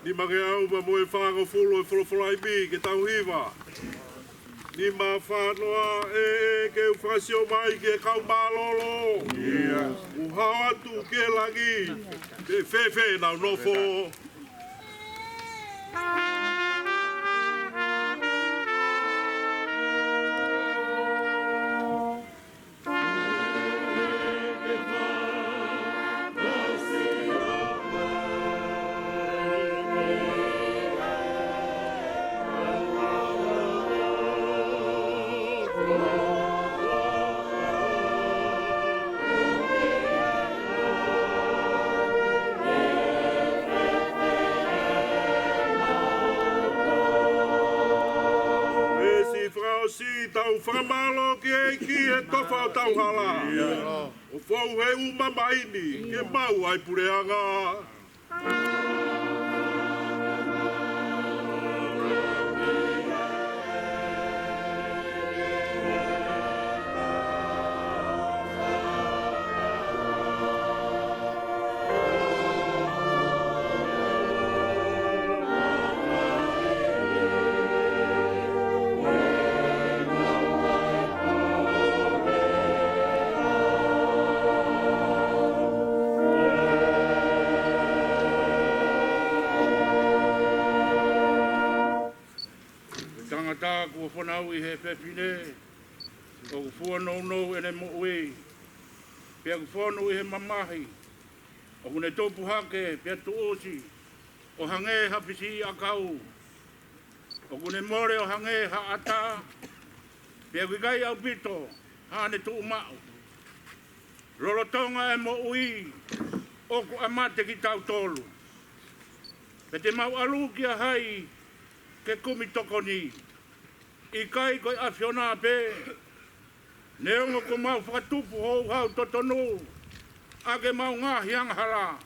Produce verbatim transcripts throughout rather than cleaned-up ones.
Nima ngeau mo e fāngofulu e folofola imi ke tau hiva. Nima fā noa. ʻE, ʻe, ke u fakasio mai ki he kau mālōlō. ʻIo. ʻOku hao atu ki langi. Pe fēfē ʻenau nofo. Veesi fakaʻosi. Tau fakamālō ki he ʻEiki he tofa ʻo hotau hala. ʻO fou he ʻū mamahi ni ke maʻu ʻa e puleʻanga. Tangata kuo fanauʻi ʻe he fefine, ʻoku fua nounou ʻene moʻui, pea ʻoku fonu ʻi he mamahi, ʻoku ne tupu hake pea tuʻusi ʻo hangē ha fisiʻiʻakau, ʻoku ne mole ʻo hangē ha ʻata, pea ʻoku ʻikai ʻaupito haʻane tuʻumaʻu. Lolotonga e moʻui ʻoku ʻa mate kitautolu, pea te mau ʻalu kia hai ke kumi tokoni? ʻIkai ko e ʻAfiona pē? Neongo kuo mau fakatupu houhau totonu ʻaki ʻemau ngaahi angahala,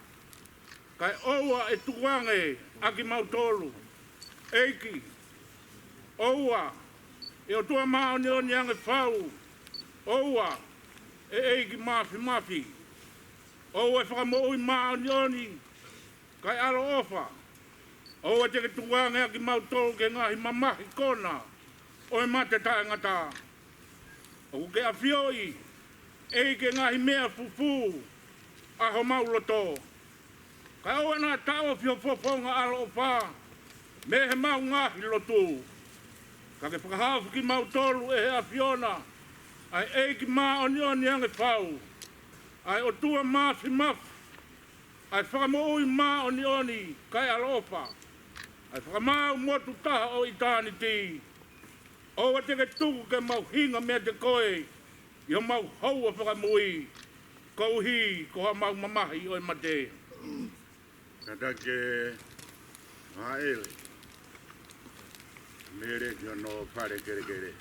kae ʻoua ʻe tukuange ʻa kimautolu, ʻEiki. ʻOua, ʻe ʻOtua māʻoniʻoni ange fau. ʻOua, ʻe ʻEiki Māfimafi. ʻOua ʻe Fakamoʻui māʻoniʻoni kae ʻaloʻofa. ʻOua te ke tukuange ʻa kimautolu ki he ngaahi mamahi kona ʻo e mate taʻengata. ʻOku ke ʻafioʻi, ʻEiki, e ngaahi meʻa fufū ʻa homau loto. Kae ʻoua naʻa taʻofi ho fofonga ʻaloʻofa mei heʻemau ngaahi lotu. Ka ke fakahaofi kimautolu ʻe he ʻAfiona, ʻa e ʻEiki māʻoniʻoni ange fau, ʻa e ʻOtua Māfimafi, ʻa e Fakamoʻui māʻoniʻoni kae ʻaloʻofa, ʻa e Fakamaau motu taha ʻo ʻitāniti. ʻOua te ke tuku ke mau hinga meiate koe ʻi homau houa fakamui, koeʻuhi ko haʻamau mamahi ʻo e mate. Kātaki ke hāʻele Mele ki hono fale kelekele.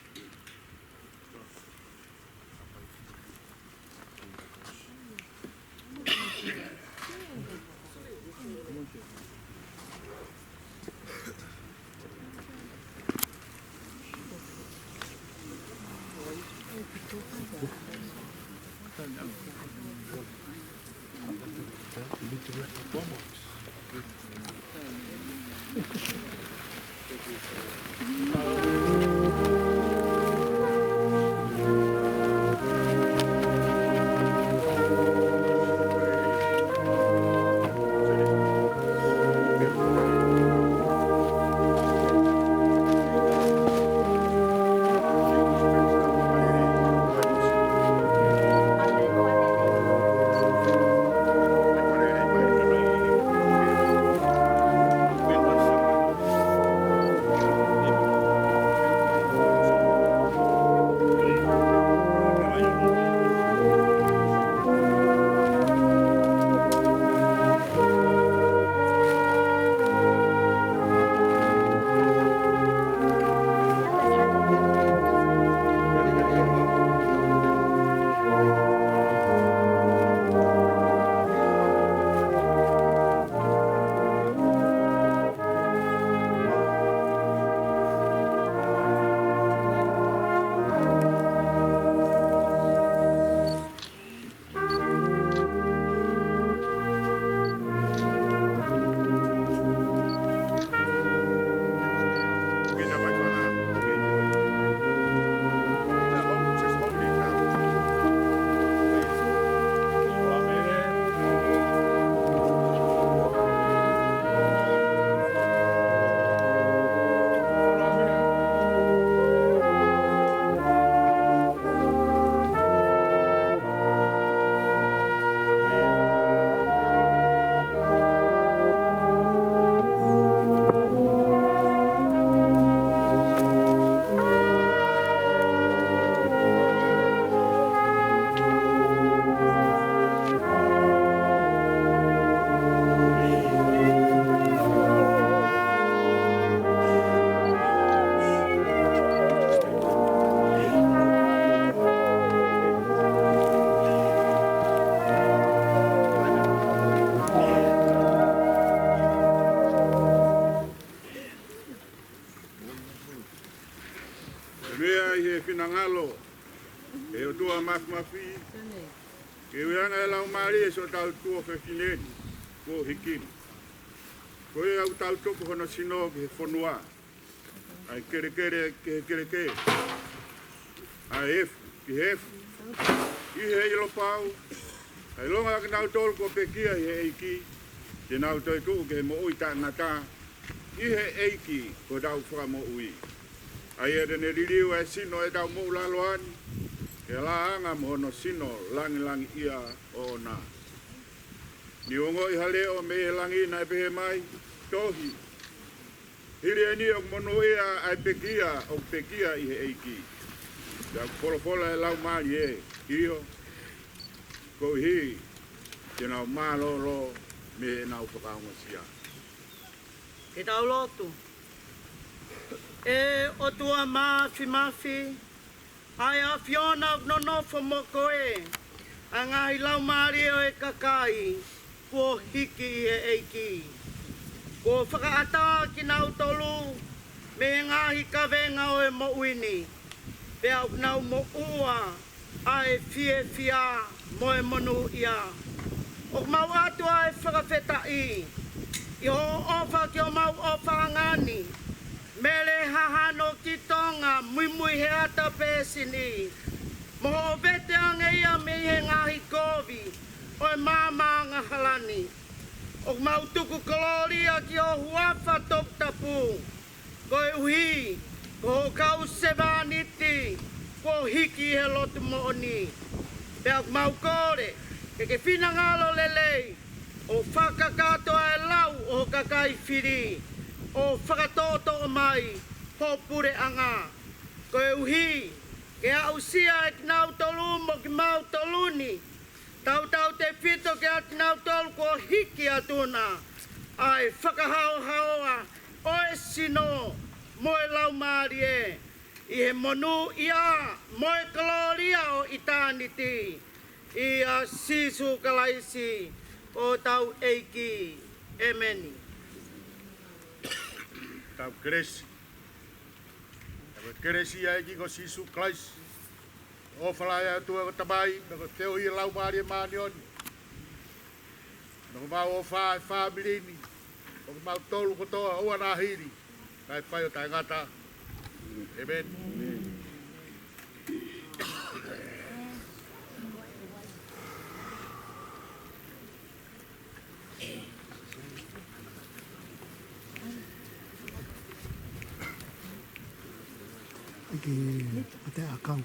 Māfimafi, ke ui ange ʻa e Laumālie ʻi siʻotau tuofefine ni kuo hiki ni. Ko ia ʻoku tau tuku hono sino ki he fonua ʻa e kelekele ki he kelekele, ʻa e efu ki he efu, ʻi he ʻilo pau, ʻa e ʻilonga ʻa kinautolu kuo pekia ʻi he ʻEiki, te nau toetuʻu ki he moʻui taʻengata ʻi he ʻEiki ko hotau Fakamoʻui. ʻA ia te ne liliu ʻa e sino ʻetau moʻulaloa ni ki he laʻanga mo hono sino langilangiʻia ʻoʻona. Ni ongoʻi ha leʻo mei he langi naʻe pehē mai, Tohi, hili eni ʻoku monūʻia ʻa e pekia ʻoku pekia ʻi he ʻEiki. Pea ʻoku folofola ʻa e Laumālie, ʻio, koeʻuhi te nau mālōlō mei heʻenau fakaongosia. Ke tau lotu. ʻE ʻOtua Māfimafi, ʻa e ʻAfiona ʻoku nonofo mo koe, ʻa e ngaahi laumālie ʻo e kakai kuo hiki ʻi he ʻEiki. Kuo fakaʻatā kinautolu mei he ngaahi kavenga ʻo e moʻui ni, pea ʻoku nau moʻua ʻa e fiefia mo e monūʻia. ʻOku mau ʻatu ʻa e fakafetaʻi ʻi hoʻo ʻofa ki homau ʻofaʻanga ni, Mele Hahano ki Tonga, muimui he ʻata pēsini, mo hoʻo vete ange ia mei he ngaahi kovi ʻo e maama angahala ni. ʻOku mau tuku kolōlia ki ho huafa toputapu, koeʻuhi ko hoʻo kau sevāniti kuo hiki ʻi he lotu moʻoni. Pea ʻoku mau kole ke ke finangalo lelei ʻo fakakakato ʻa e lau ʻo ho kakai fili, ʻo fakatoʻotoʻo mai ho puleʻanga, koeʻuhi ke aʻusia ʻe kinautolu mo kimautolu ni, tautautefito kiate kinautolu kuo hiki atu na, ʻa e fakahaohaoa ʻo e sino mo e laumālie, ʻi he monūʻia mo e kolōlia ʻo ʻitāniti, ʻia Sīsū Kalaisi ko hotau ʻEiki. ʻĒmeni. Tau kelesi. Ko e kelesi ʻa e ʻEiki ko Sīsū Kalaisi, ʻofa lahi ʻa e ʻOtua ko e Tamai, mo e feohi ʻa e Laumālie Māʻoniʻoni, mo e mau ʻofa ʻa e fāmili ni, mo kimautolu kotoa ʻoua naʻa hili, kae fai ʻo taʻengata. ʻĒmeni. ʻIkai, ʻo te akau.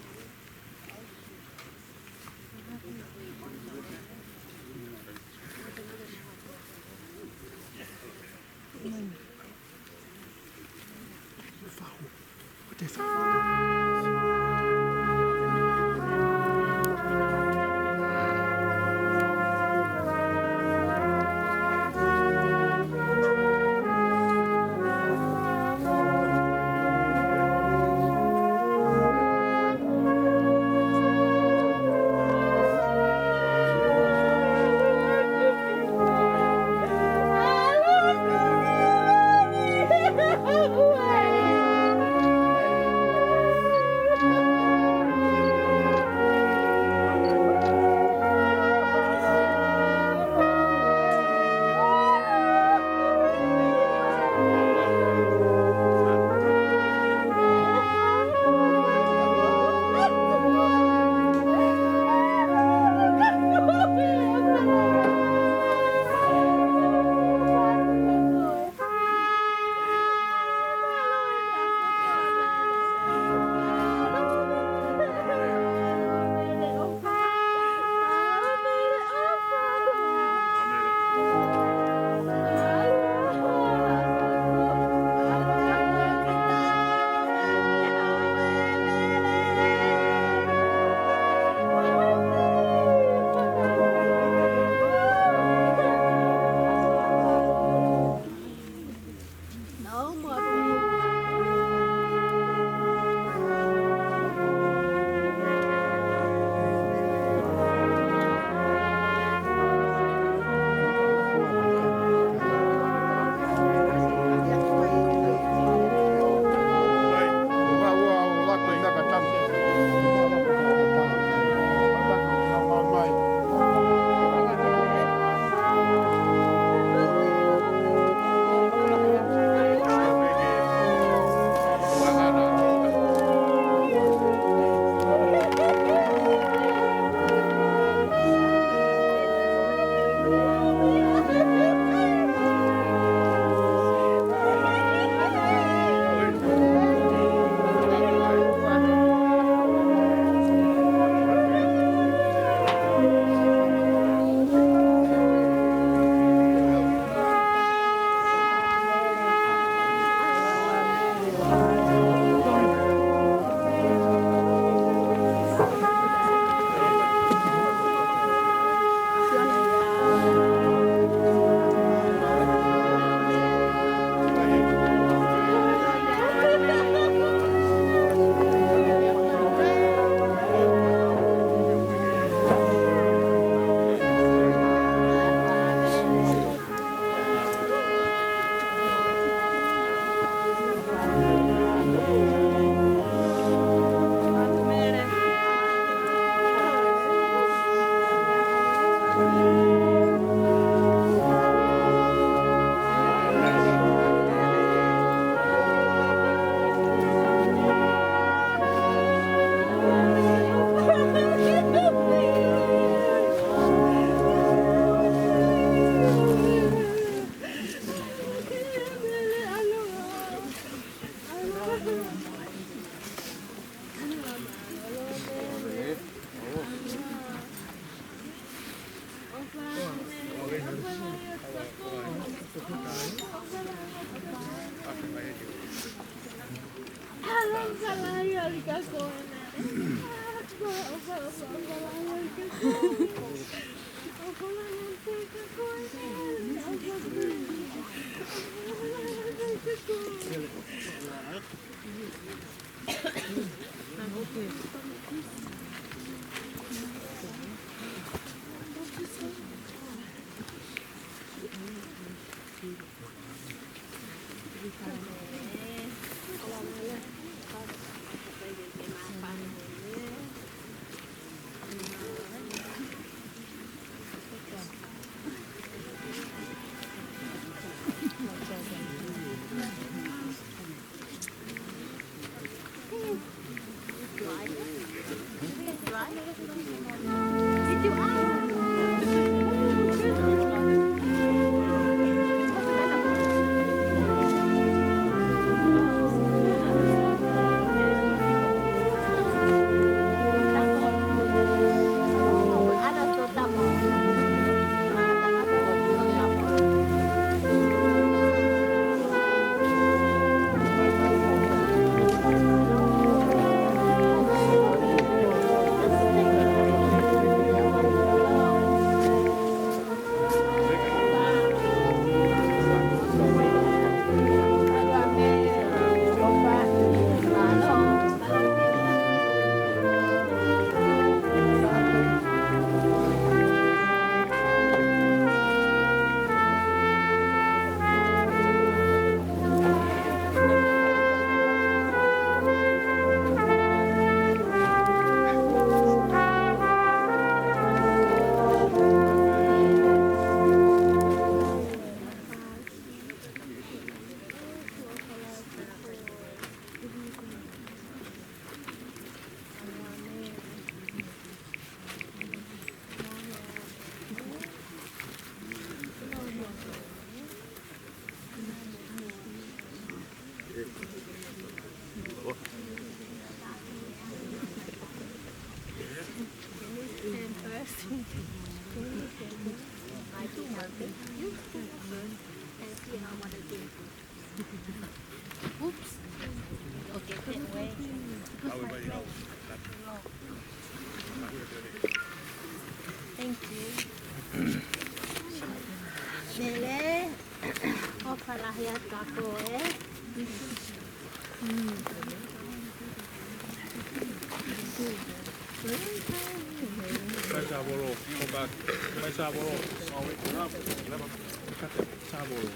Oops. Okay, that way. Thank you. Mele, ʻofa lahi atu kiate koe. Mai Savolo, go back. Mai Savolo. Savolo.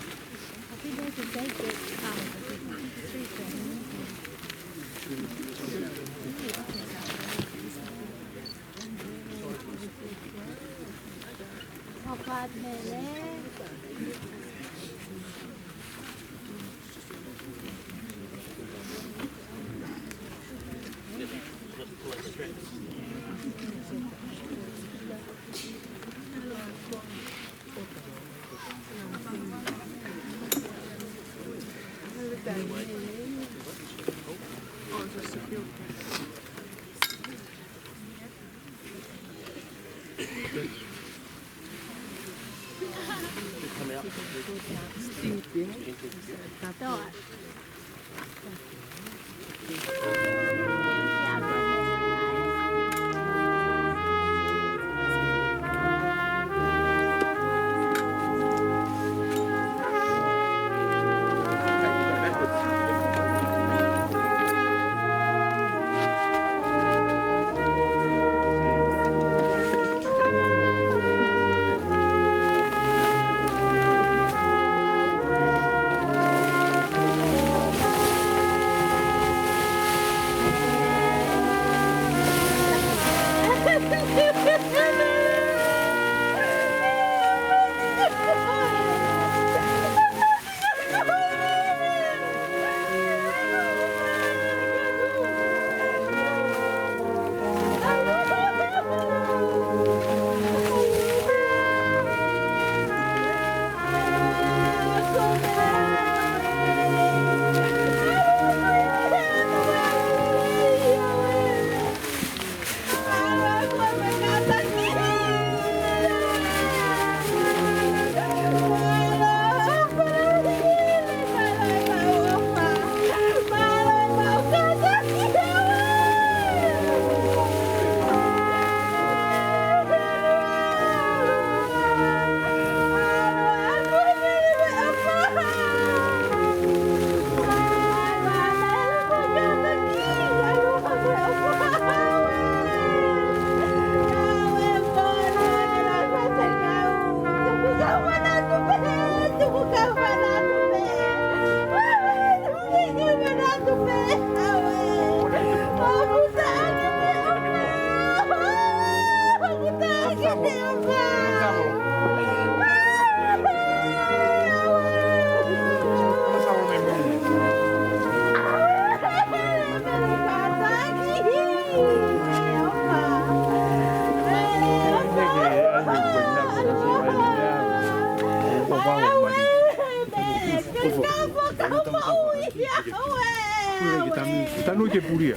Tanu ke pulia.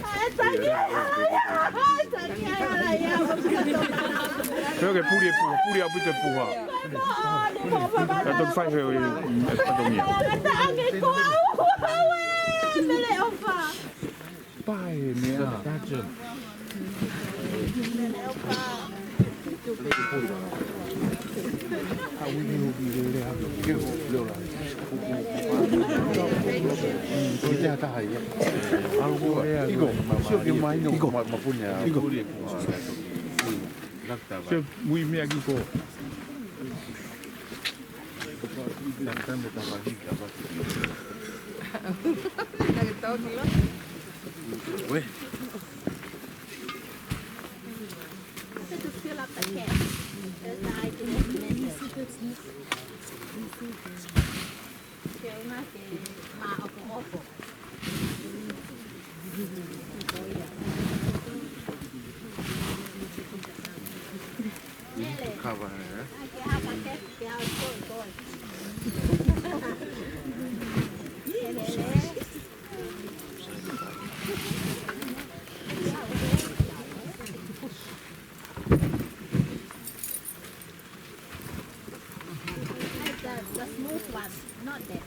Pea ke puli e puha, puli ʻaupito e puha. Ka toki fai he ʻo e, e fatongia. Pae meʻa. Iko, sio ki mai no. Iko. Ma, ma punya. Iko. Sio, ui meʻa ki ko. Cover her. The, the smooth one, not that.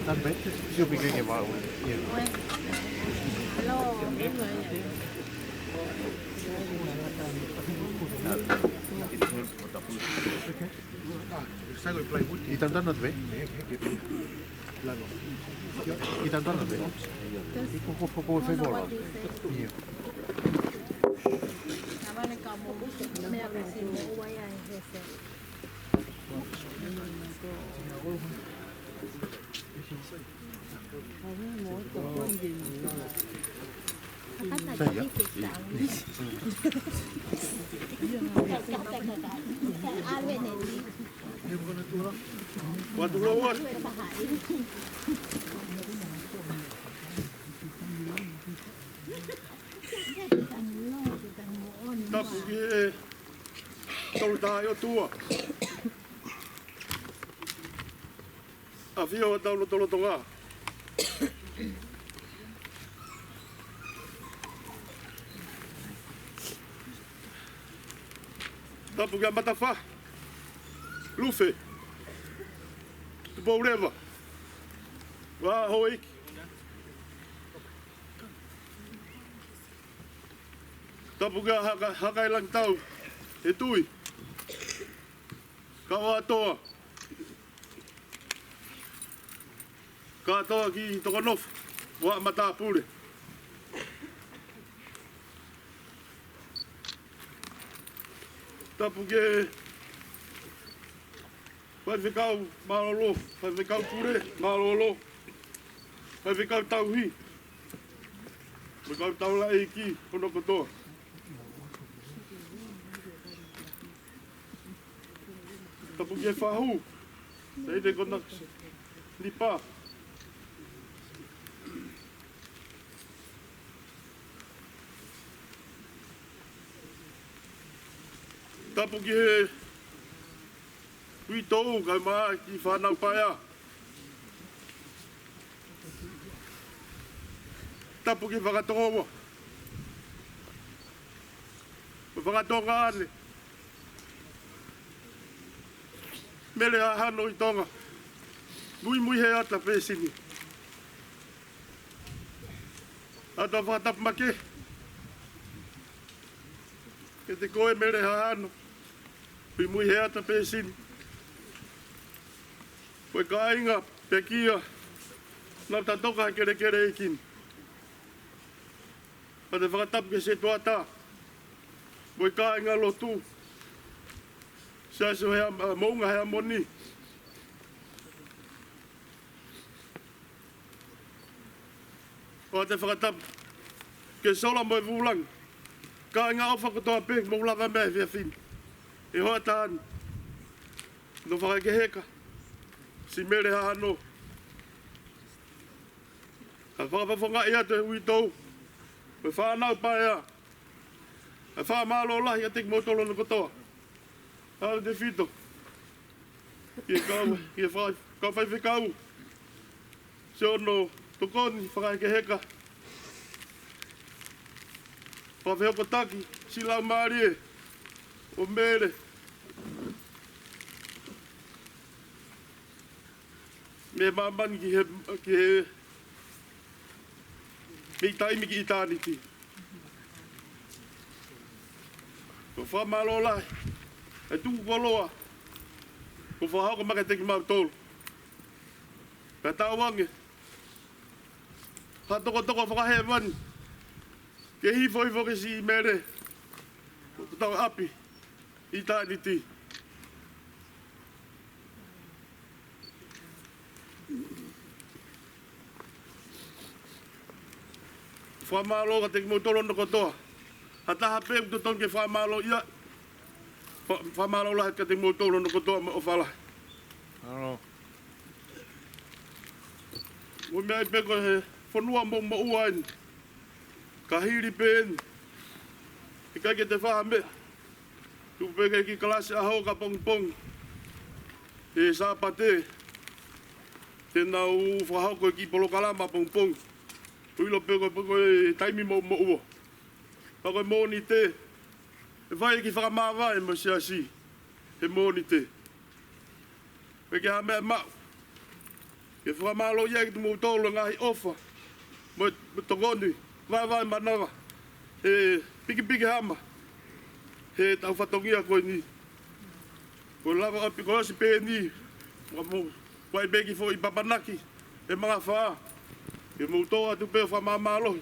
Not bad. Still be drinking bottle. Yeah. He done done not bad. He done done not bad. He go, go, go, go, favor. Yeah. Tapu ki he Tolu Tahaʻi ʻOtua. ʻAfio hotau lotolotonga. Tapu kia Matafa, Lufe, Tupouleva, Vahaʻa Houʻeiki. Tapu kia Haka, Hakaelangitau, he tui. Kavatoa. Kātoa ki Tokonofo, Vahaʻa Matāpule. Tapu ki he Faifekau mālōlō, Faifekau Pule mālōlō, Faifekau Tauhi, Faifekau Taulaʻeiki hono kotoa. Tapu ki he fahu, Saile Konakisi Nipa. Tapu ki he uitou kae ʻumaʻā e kiʻi fānau paea. Tapu ki he fakatokoua, mo e fakatokāteline. Mele Hahano ʻi Tonga, muimui he ata pēsini. ʻOatu e fakatapu makehe kiate koe Mele Hahano, muimui he ata pēsini. Ko e kāinga pekia, naʻa ta toka he kelekele ʻeiki ni. ʻOatu e fakatapu ki he setuata mo e kāingalotu, Siasi ʻo Hea-, ʻa, Moʻunga Heamoni. ʻOatu e fakatapu ki he sola mo e vūlangi, kāinga ʻofa kotoa pē, mou lava mei he efiafi ni he hoʻatā ni. Hono fakahekeheka siʻi Mele Hahano. Kae fakafofongaʻi atu e uitou mo e fānau paea. Kae fakamālō lahi kiate kimoutolu hono kotoa. Tautautefito ki he kau, ki he fa-, kau faifekau, siʻono tokoni fakahekeheka, fakafehokotaki siʻi laumālie ʻo Mele mei māmani ki he, ki he, mei taimi ki ʻitāniti. Ko e fakamālō lahi e tuku koloa kuo fakahoko mai kiate kimautolu. Pea tauange ha tokotoko fakahēvani ke hifo hifo ki siʻi Mele, ko hotau ʻapi ʻitāniti. Fakamālō kiate kimoutolu hono kotoa. Ha taha pē ʻoku totonu ke fakamālōʻia, fa-, fakamālō lahi kiate kimoutolu hono kotoa mo e ʻofa lahi. Mālō. Ko e meʻa ia pē ko e fonua mou moʻua eni. Ka hili pē eni, ʻikai ke toe fai ha meʻa. Tuku pē ke kiʻi kalasi ʻaho ka pongipongi he Sāpate, te nau fakahoko e kiʻi polokalama pongipongi. ʻOku ʻilo pē ko e, pē ko e taimi mou moʻua. Pea ko e Mōnite, ʻe fai e kiʻi fakamāvae mo e siasi he Mōnite. Pea ke ha meʻa maʻu, Ke fakamālō ia ki tumoutolu ngaahi ʻofa mo e tokoni, vaevae manava, he pikipiki hama, he taʻu fatongia ko eni. Ko lava ʻapi ko ʻosi pē eni, ʻoku mou, ʻoku ʻi ai pē kiʻi foʻi papanaki, he mangafā, ke mou tō atu pē fakamāmālohi,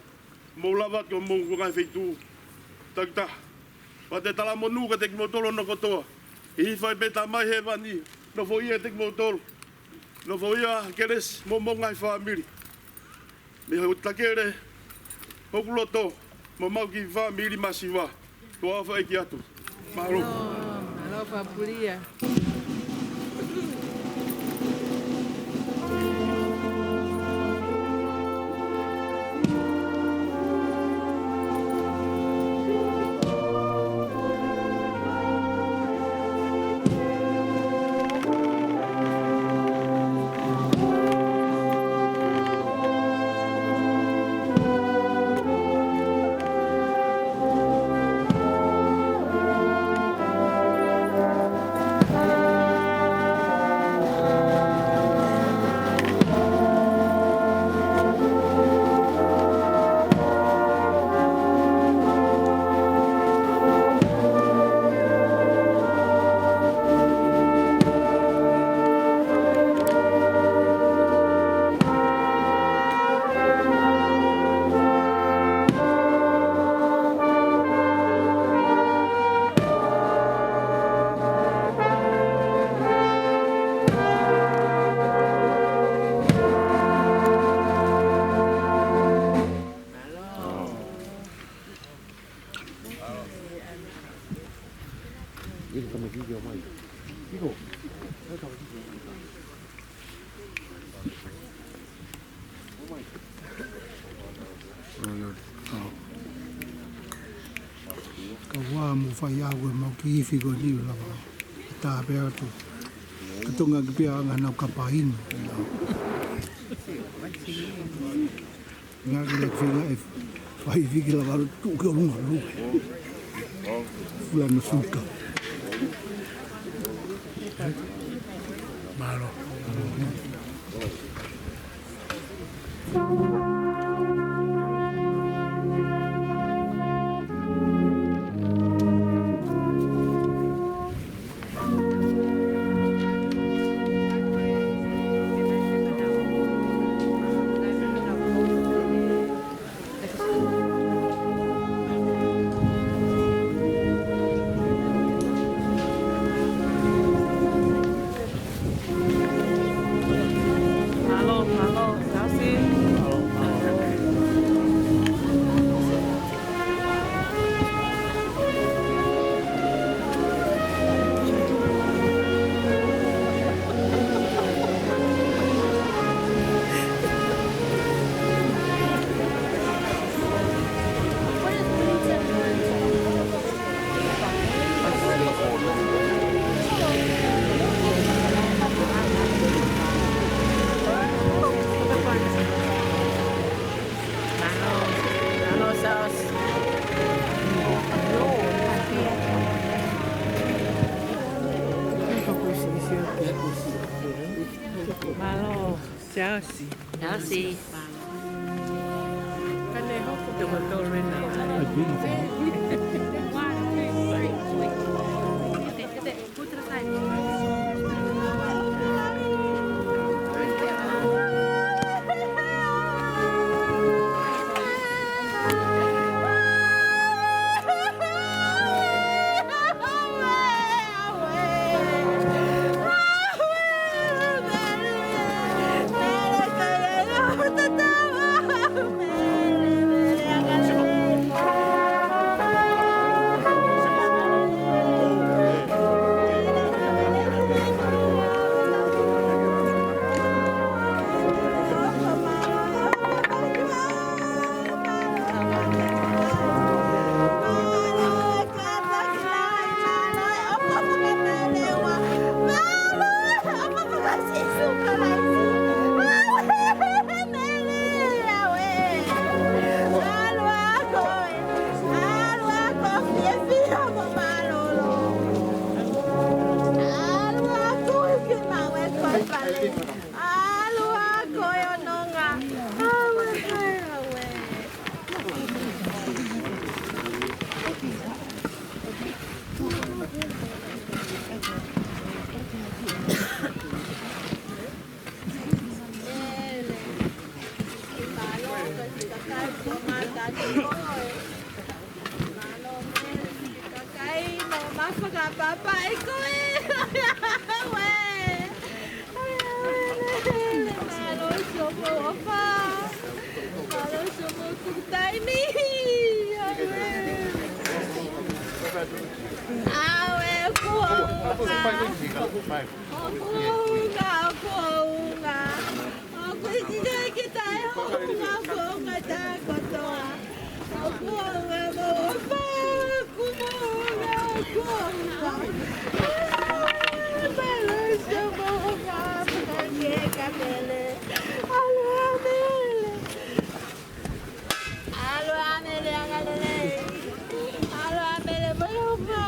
mou lava ki homou ngaahi feituʻu. Takitaha. Pea te talamonū kiate kimoutolu hono kotoa. ʻI he fai pē Tamai Hēvani, nofoʻia kiate kimoutolu. Nofoʻia kelesi mo homou ngaahi fāmili. Mei hoku takele, hoku loto, mo homau kiʻi fāmili masiva. Ko au fai ki atu. Mālō. Mālō, Fapulia. Ka ua mo fai au e mau kiʻi ifi ko eni lava. Tāpē atu. Ka tonga ki pea anga nau kapaina. Ngā kele fenga e fai fiki lava tuʻu ki ʻolunga lue. Fulana suka. Mālō. Mālō, mālō, Siaosi. Mālō, Siaosi. Siaosi. Kakai, mo ma fakapapa ʻi koe. Ue. Mālō siʻomo ʻofa. Mālō siʻomo tuku taimi. Aue, kuo ʻofa. ʻOku ʻuhinga, ʻoku ʻuhinga. ʻOku ʻikai ke taʻeʻuhinga, ʻoku ʻuhinga takotoa. ʻOku ʻuhinga mo ʻofa, ʻoku ʻuhinga, ʻoku ʻuhinga. Mālō siʻomo ʻofa, fakakeka mele. ʻAlu ā mele. ʻAlu ā mele angalelei. ʻAlu ā mele maloka.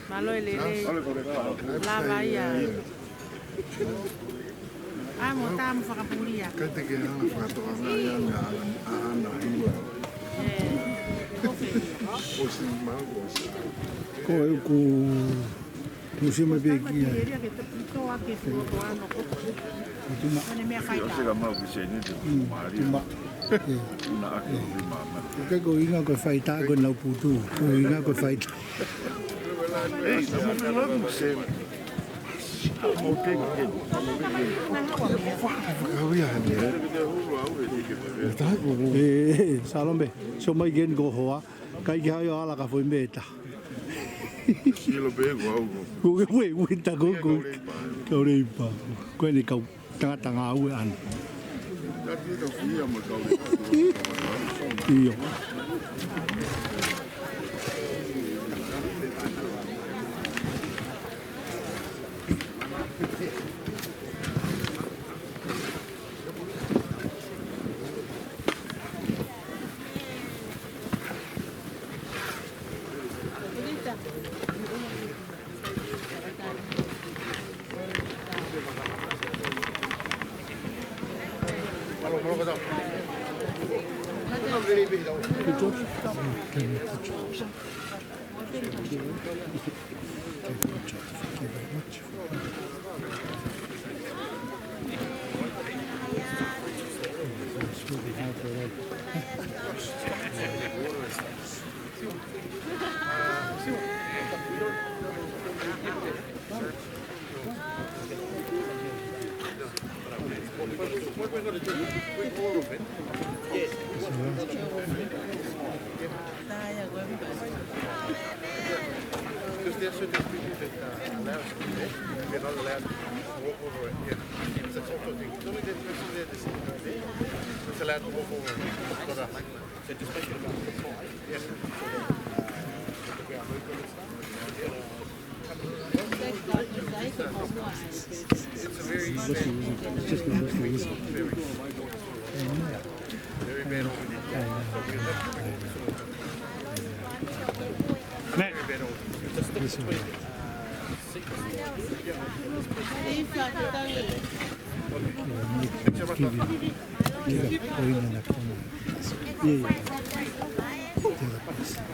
Mālō e lelei. Lava ia. ʻAi mo tā mo fakapulia. Kai te ke hanga fakatoʻanga ia mea ana, ana hiwa. ʻE, kofe. ʻOsi mau, ʻosi. Ko e ʻoku tusi mai pē kia. Tuma. Tuma. Ko e ko ʻuhinga ko e faitā ko e nau putu. Ko e ʻuhinga ko e faitā. ʻE, ʻe, Salome, so mai ken ko hoa, kai ke haʻu ʻo ala ka foʻi meta. Silo pē ko au ko. Ko ke ue, ue ta ko ko. Kau lei pa. Ko eni kau tangata ngāue ana. ʻIo. Because there are certain people that are allowed to do that, they're not allowed to walk over it. Yeah. It's a cultural thing. It's only that person there that's sitting right there that's allowed to walk over it. It's got a, it's a special amount of time. Yeah. So that, uh, the ground movement and stuff. Yeah. It's a very bad, very, very bad organization. Very bad organization. Just stick between, uh, six. Give you, give a point and a comma. Yeah, yeah. The other person.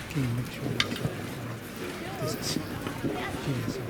Can you make sure that this is, yes,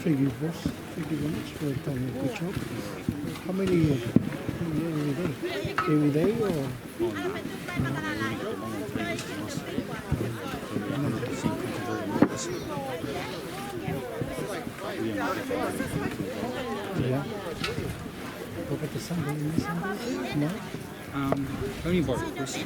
Thank you, boss. Thank you very much for your time. Good job. How many, uh, how many every day? Every day or? Yeah. What about the Sunday? Any Sunday? No? Um, only work, please.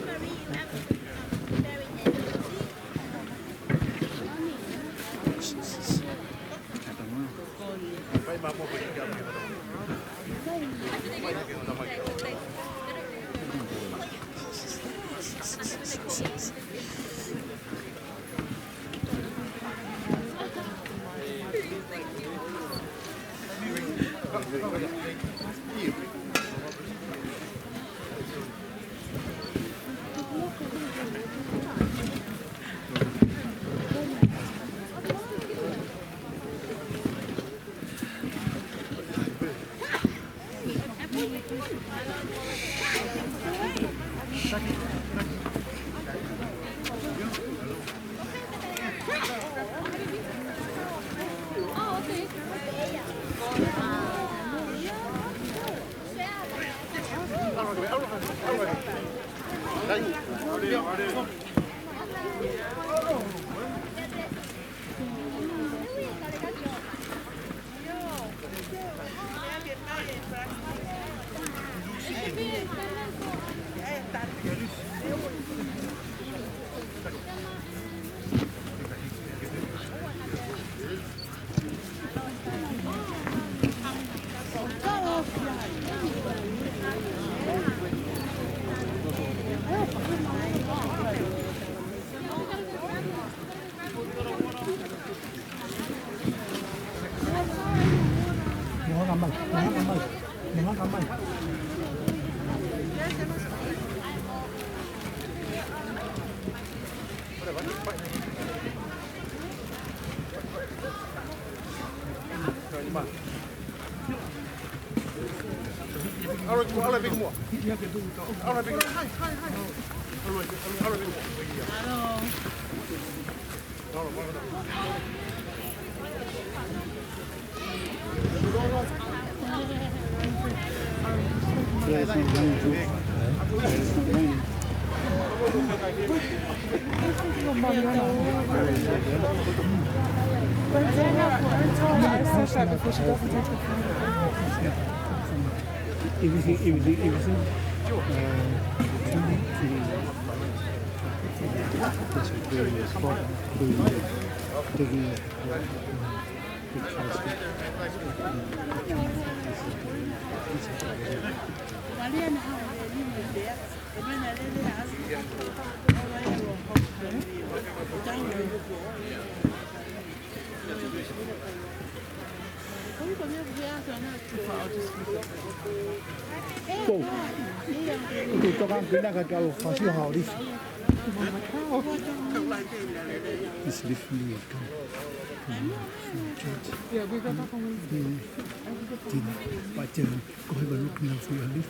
Everything, everything, everything. Uh, it's a very spot. Very, very, uh, Ko. Ko toka pina ka kalo fasi hao lisi. This leaf really come. Yeah, we got that one. Tin, paten, ko he balu kina fui ali.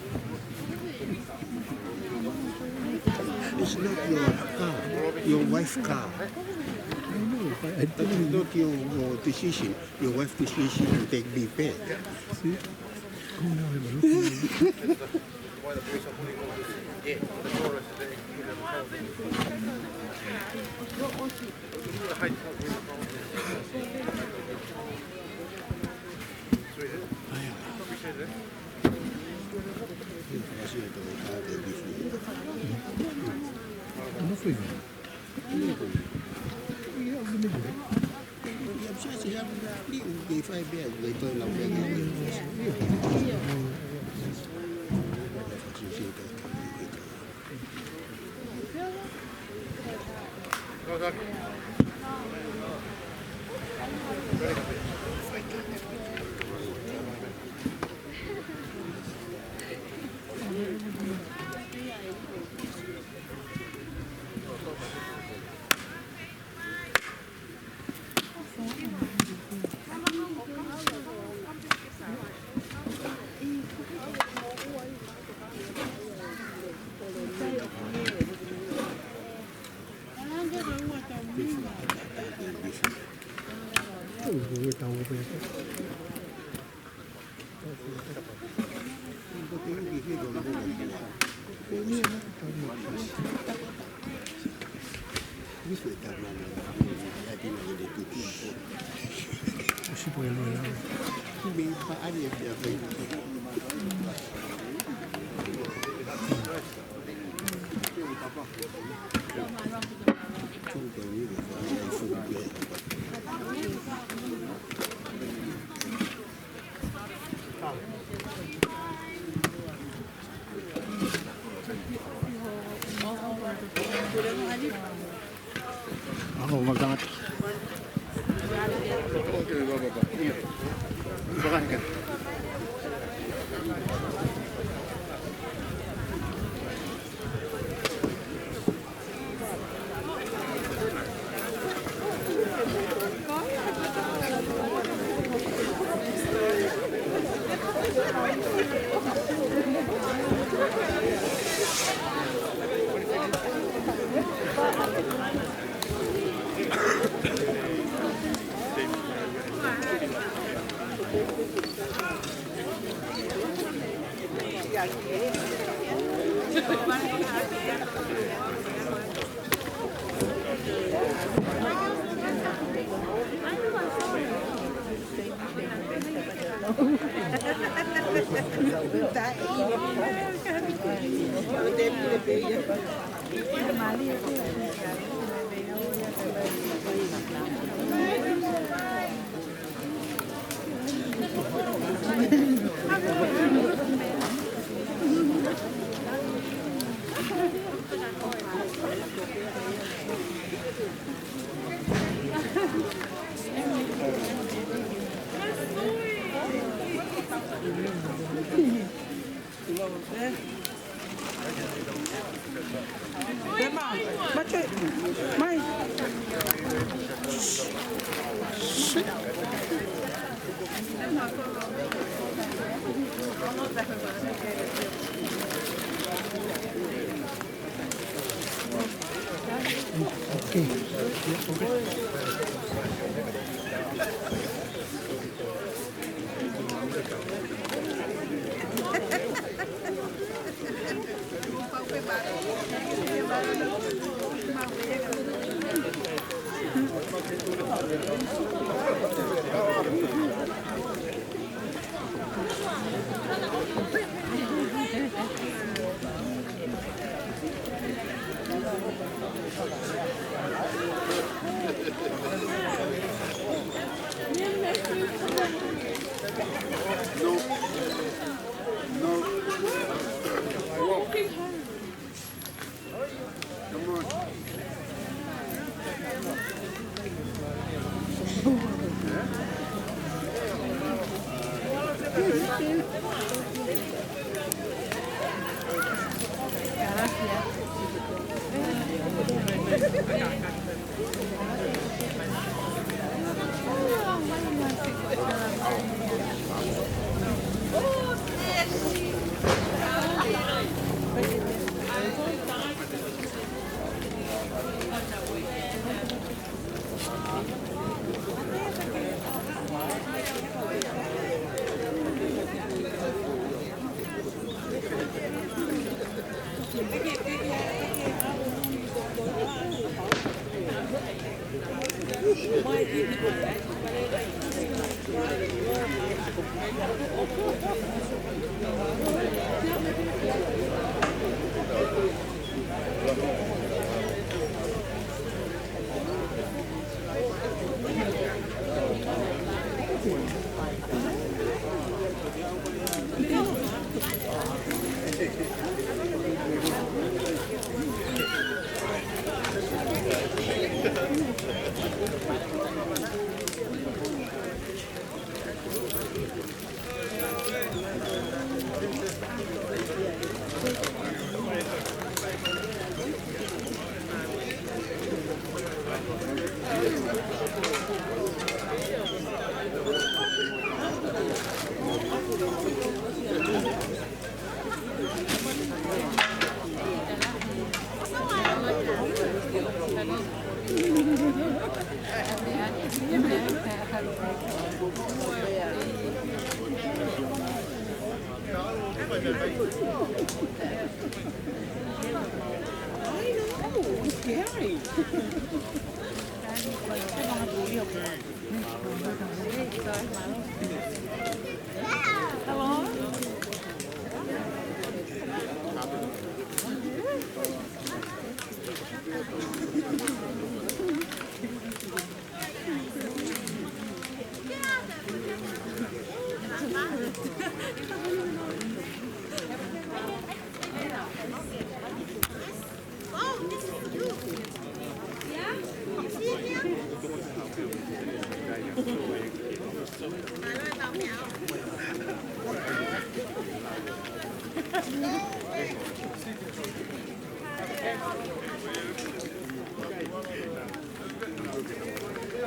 It's not your car, your wife's car. I know, but I don't know. It's not your, your decision. Your wife's decision to take me back. See? Ko he balu kina. Ako, magkano?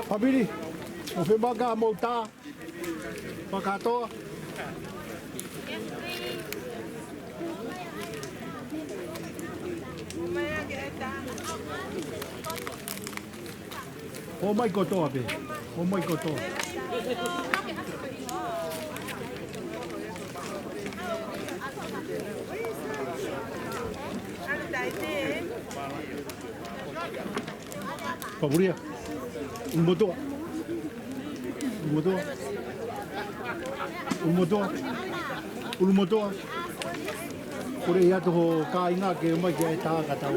Pāpili, ʻo fēmaka mo tā. Fakatoa. ʻOmai kotoa pē. ʻOmai kotoa. Papuria. ʻUlumotoa. ʻUlumotoa. ʻUlumotoa. ʻUlumotoa. Kole ia ʻa e kāinga ke ʻomai ki ai e tā ka tau.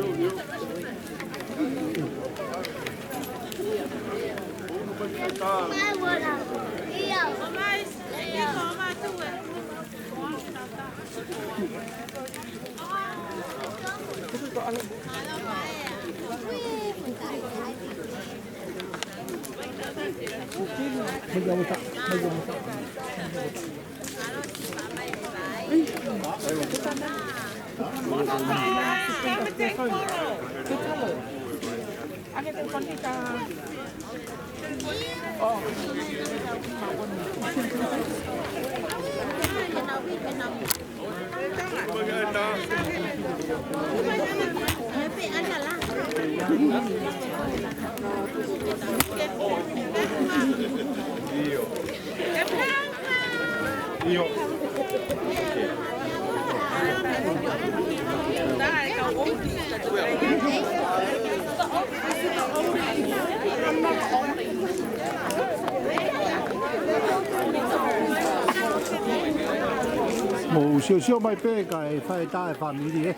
Mou siosio mai pē kae fai tā e fāmili, ē.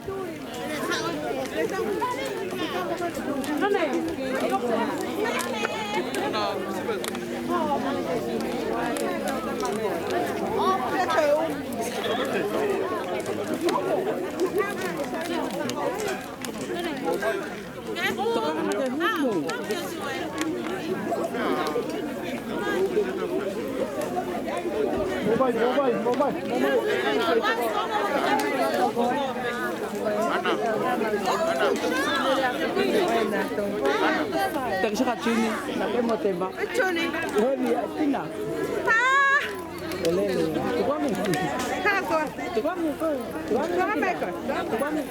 Mou mai, mou mai, mou mai, mou mai. Takisaka Juni, na ke mo tema. Juni. Hoi, ia, tina. Ah! Tukuange. Tukuange. Tukuange.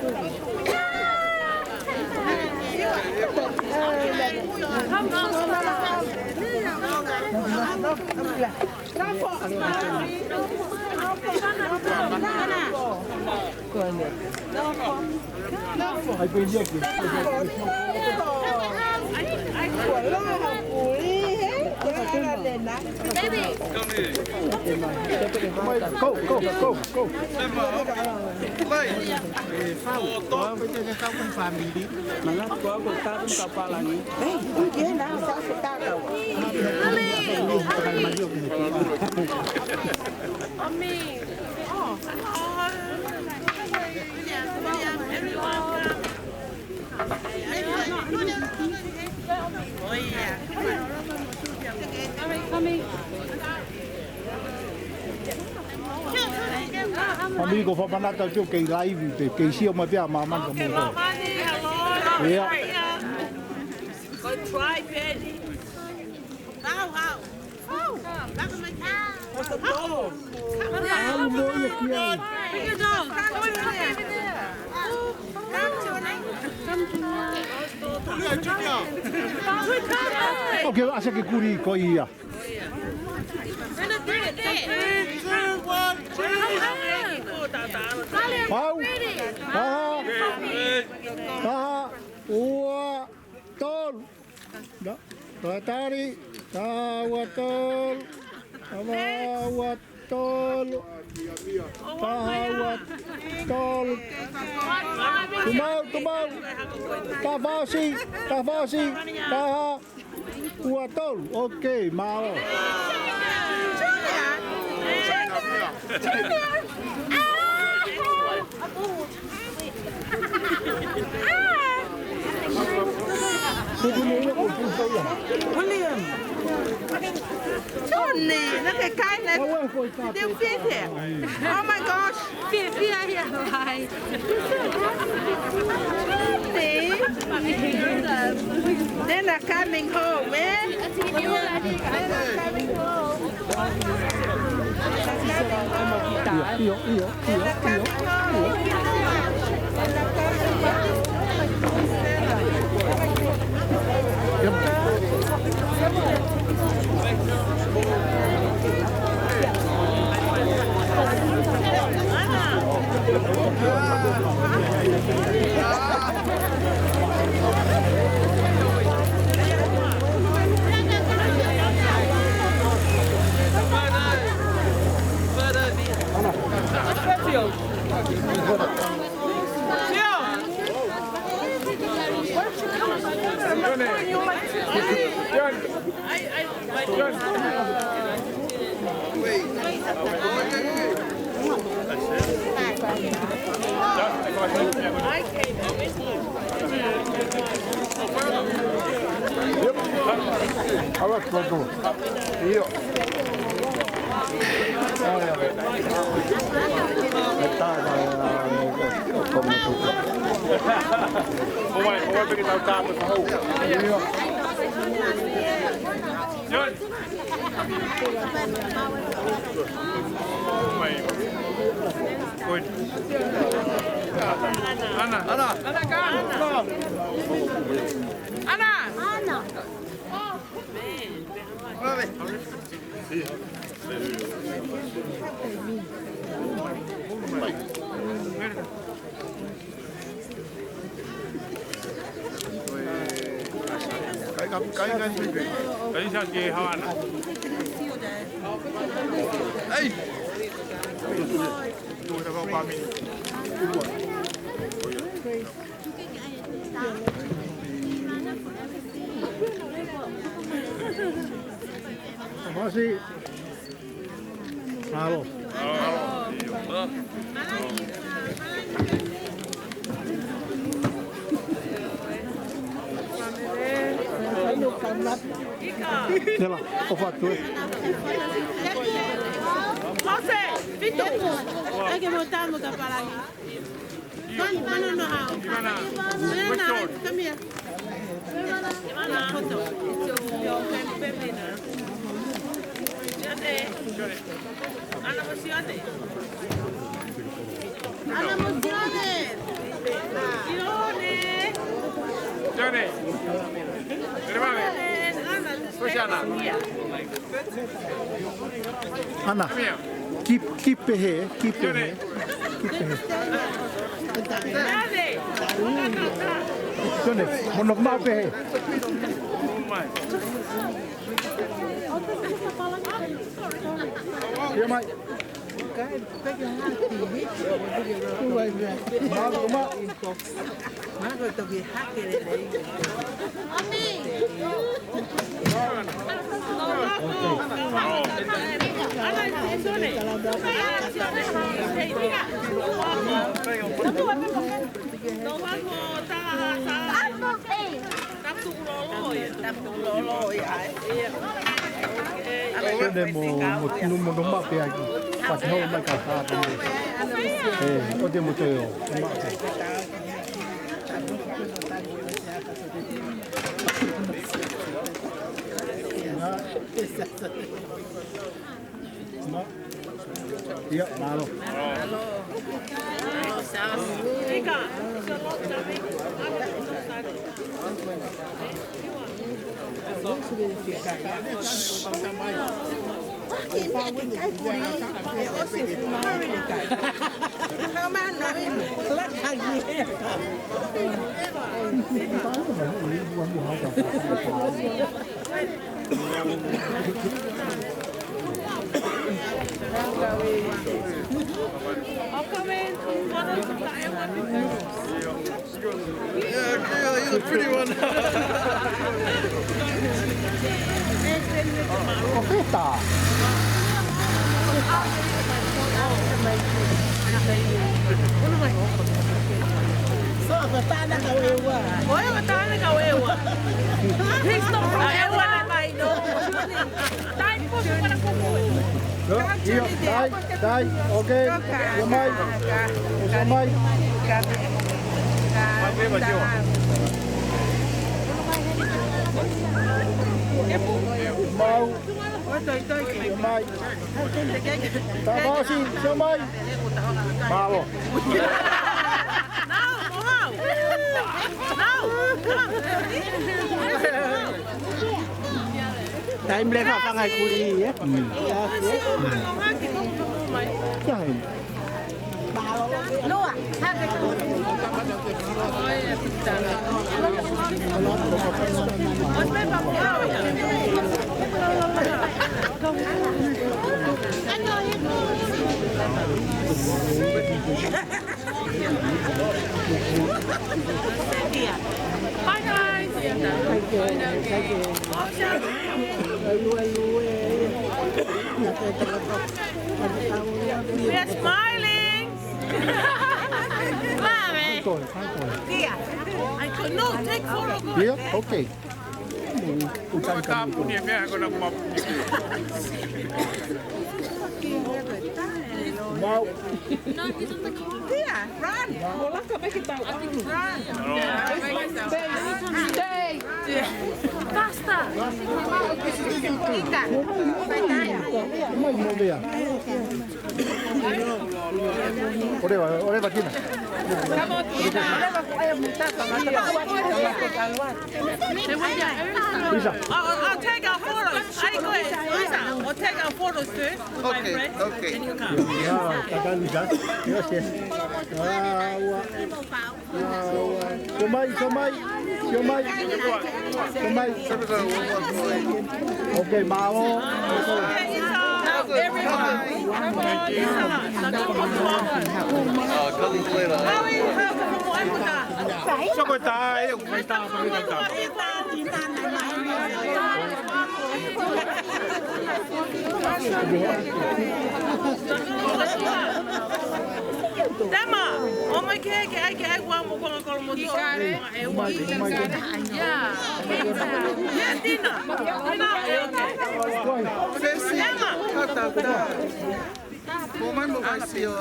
Go, go, go, go. Amigo, fakamanatu atu kei laivi pē, kei sio mai pē ʻa māmani ka mou. Ia. Go try, Penny. How, how? How? How? How? How? How? How? How? How? How? Okay, ʻasi ke kuli ko ia. Pau. Taha. Taha. Ua. Tolu. Taha tali. Taha ua tolu. Taha ua tolu. Taha ua tolu. Tumau, tumau. Taha fasi. Taha fasi. Taha ua tolu. Okay, mālō. William. Tony, look at kindness. Did you see it here? Oh my gosh. Fia, fia, fia, fia. Tony. They're not coming home, eh? They're not coming home. ʻIo, ʻio, ʻio, ʻio, ʻio, ʻio. ʻIo. Ana. Ana. Ana. Ana. Masi. Mālō. Tela, ʻofa atu ē. Jose, Vito. Ake mo tamo ka palagi. Come here. Ivana, photo. It's your, your family now. Jose. Ana mo Sione. Ana mo Sione. Sione. Sione. Sione. Ana, kiʻi, kiʻi pehē, kiʻi pehē, kiʻi pehē. Sione, mo nofo maʻu pehē. Ia mai. Mālō, mālō. Sione mo, mo, mo nofo maʻu pē ʻaki. Fakaholo mai ka fa. ʻE, ʻoua te mo toe ō. Ia, mālō. Yeah, girl, you're the pretty one. ʻOfeta. Sō, ka tāna ka ueua. Ko e ka tāna ka ueua. Kristo, ka ueua na mai no. Io, tai, tai, okay. Io mai. Io mai. Mau. Io mai. Tamasi, io mai. Mālō. Taimi leva fanga i kuli, ē? Mm. Ia, hei. Noa, hake. Hi, guys. Thank you. Thank you. We are smiling. Love it. Dear, I could, no, take photo. Yeah, okay. Tāpuni e meʻa ko ena kuo mapuni. Mau. Ia, run. Run. Stay. Stay. Faster. Ika. Mai mo vea. ʻOleva, ʻoleva Tina. Lisa. I'll, I'll take our photos. Ai koe, Lisa, I'll take our photos. Okay, okay. Then you come. Ah, kakali ka. Yes, yes. Ah, ua. Ah, ua. Sio mai, sio mai. Sio mai. Sio mai. Okay, mālō. Everyone. Soko tā, e, mai tā, mai tā. Tema, ʻomai ke, ke ʻai, ke ʻai ua mo konga kolo mo tō. Ika, ika, ia. Ia, Tina. Tina, okay. Tema. Ko mai mo kai sio.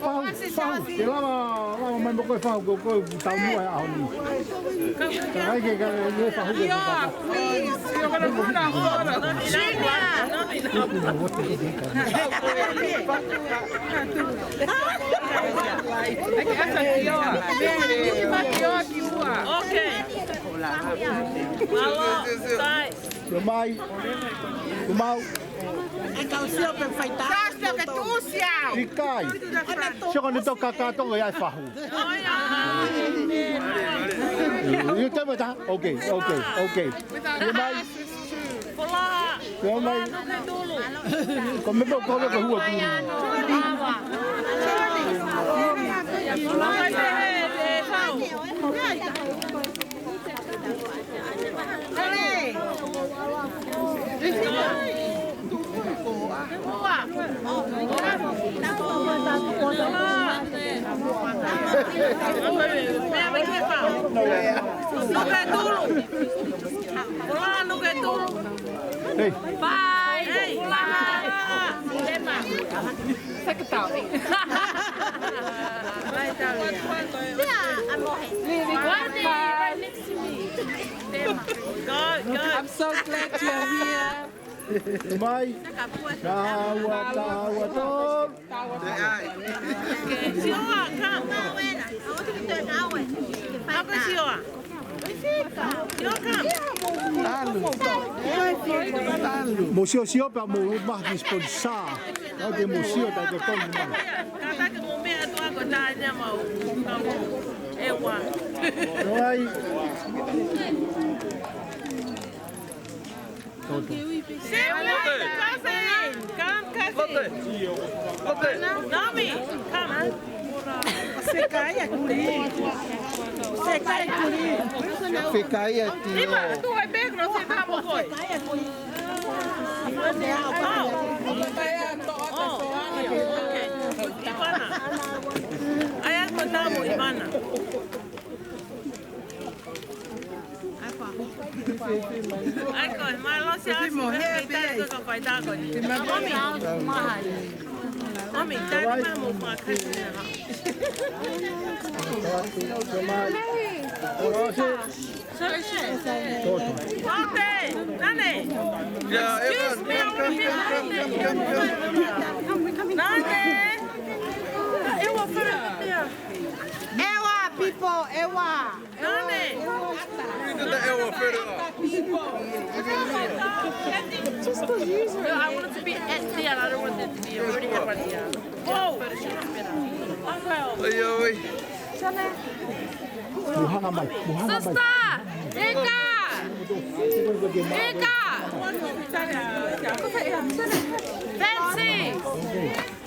Fahu, fahu, ke lava, lava mai mo koe fahu, ko koe tau mua e ʻaho ni. Ka ai ke ka, ke fahu ke fahu. Okay. Mālō, sai. Sio mai. Kumau. Ai, kau sio pe faitā. Sio ke tuʻusi au. ʻIkai. Sio ko ne tō kakato ko ia e fahu. You take it, huh? Okay, okay, okay. Sio mai. Sio mai. Ko me pe ko le ko hua ki. Hey. Bye. Hey. Bye. Secretary. Go, go. I'm so glad you're here. Mai. Tāua, tāua, tō. Sioa, come. Ako Sioa. Sioa, come. Talu. Talu. Mo sio sio pea mo mahi sponsor. Au te mo sio ta te tonu mai. Kātaki mo meʻa atu ako tā nia mau. ʻEua. Ai. Sit with cousin. Come, cousin. Nami, come. Fekau ʻa e kuli. Fekau ʻa e kuli. Fekau ʻa e tio. Ima, tu e bag no se tamo koi. Oh. Oh. Okay. Ivana. Ai, ako tamo, Ivana. Ai ko, mālō ʻaupito, mālō ʻaupito, mālō ʻaupito. Mālō ʻaupito. Sorry, sorry. Nane. Excuse me, I wanna be Nane. ʻEua, people, ʻeua. Nane. Just go use it. No, I want it to be at the end. I don't want it to be already at the end. Whoa. Ai, ai. Muhanga mai, muhanga mai. Sister, Ika. Ika. Fancy.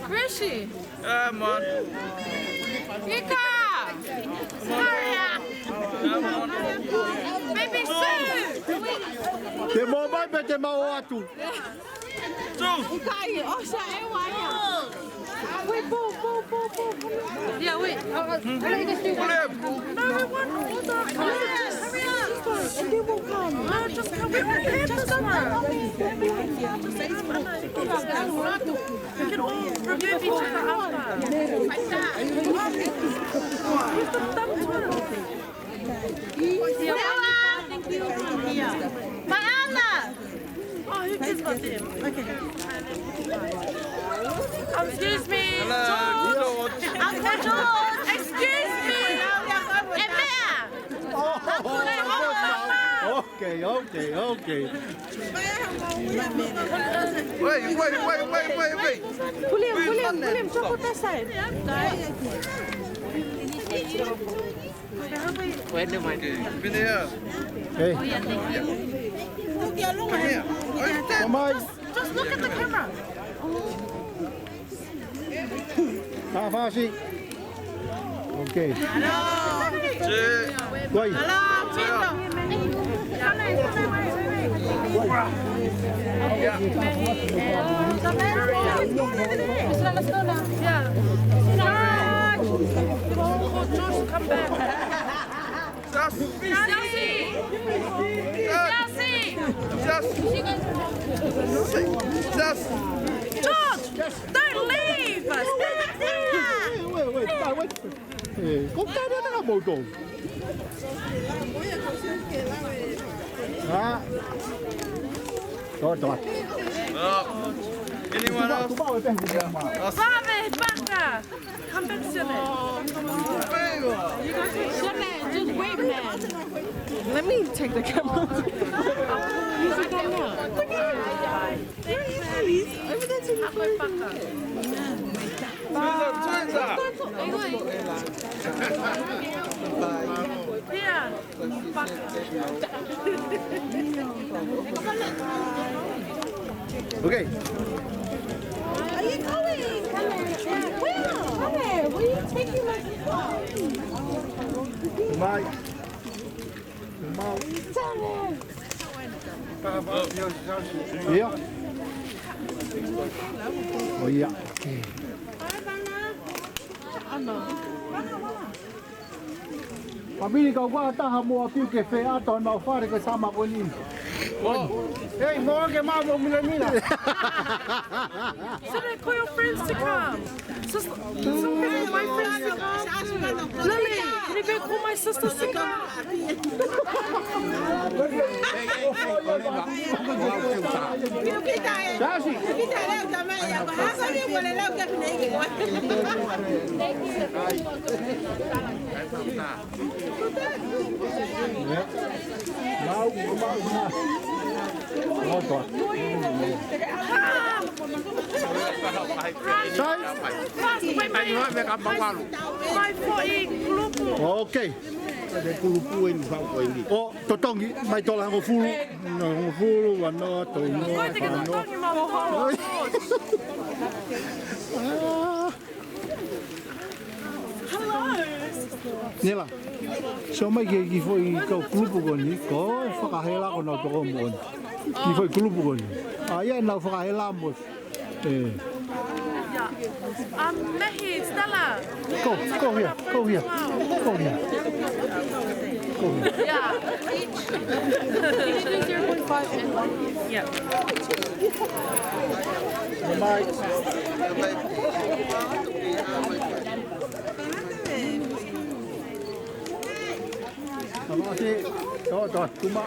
Where is she? Come on. Ika! Hurry up! Come on. Baby Sue! Te mau mai pe te mau atu? Sue! Ika, oh, sa e wa ia. Wait, po, po, po, po. Yeah, wait. Uh, uh, let me just do one. No, we want all the colors. Hurry up. And they will come. No, just come. Just come. Let me, let me, let me. Look at all the baby. Stella! Maana! Oh, you just got them. Okay. Excuse me. Hello. Okay, okay, okay. Wait, wait, wait, wait, wait, wait. William, William, William, talk with that side. Wait, never mind. Okay, been there. Hey. Come here. Are you dead? Come on. Just, just look at the camera. Tāfasi. Okay. Hello. Wait. Hello, Tito. Yeah. George, come back. Just, just, just, just, just, George, don't leave us. Wait, wait, wait, wait. Eh, ko ka na na mo to. Ah. To, to. Anyone else? Vave, Paka. Come back, Sele. Sele, just wait, man. Let me take the camera. Use the camera. Look at you. Where are you, please? Over there to you. Bye. Bye. Bye. Okay. Are you going? Where? Where? Will you take you like this? Bye. Bye. Ia. ʻO ia. Pamili kau kua taha mo apiu ke feʻato nau fare ke sama ko ni. Hei, mo ke mau mo milamila. So they call your friends to come. So, so can I get my friends to come? Lily, can you go call my sisters to come? Sai? Ai, ua me ka mawalu. Mai foʻi kulupu. Okay. Te kulupu eni fau ko eni. ʻO totongi, mai tola hongofulu. Hongofulu, ua noa, tolu noa, fā noa. Ah. Nela, sio mai ki he kiʻi foʻi kau kulupu ko eni, ko e fakahela ko nau toko moʻoni. Kiʻi foʻi kulupu ko eni. ʻA ia nau fakahela mo. Eh. Um, Mehi, Stella. Go, go here, go here, go here. Go here. Yeah. Can you do zero point five and one? Yeah. Bye. Tama ʻosi, tō, tō, tuma.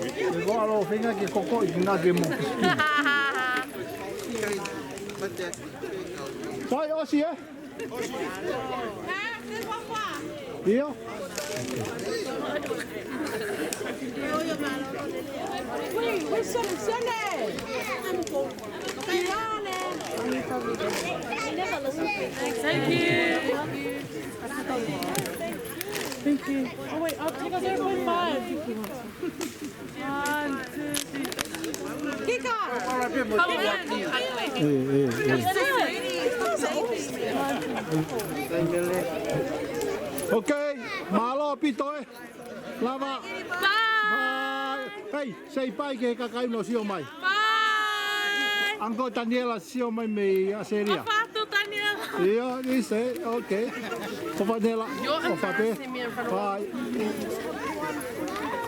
Ke ko alo fenga ke koko i ngā ke mo. Sai ʻosi, eh? ʻIo. Thank you. Thank you. Oh, wait, I'll take a zero point five. One, two, three. Kika! Come on. Eh, eh, eh. Okay, mālō ʻaupito, eh. Lava. Bye. Bye. Hey, say bye ki he kakai ʻoku nau sio mai. Bye. Uncle Daniela sio mai mei ʻAositelēlia. ʻOfa atu Daniela. ʻIo, ni se, okay. ʻOfa Daniela. You're embarrassing me in front of all these people. Bye.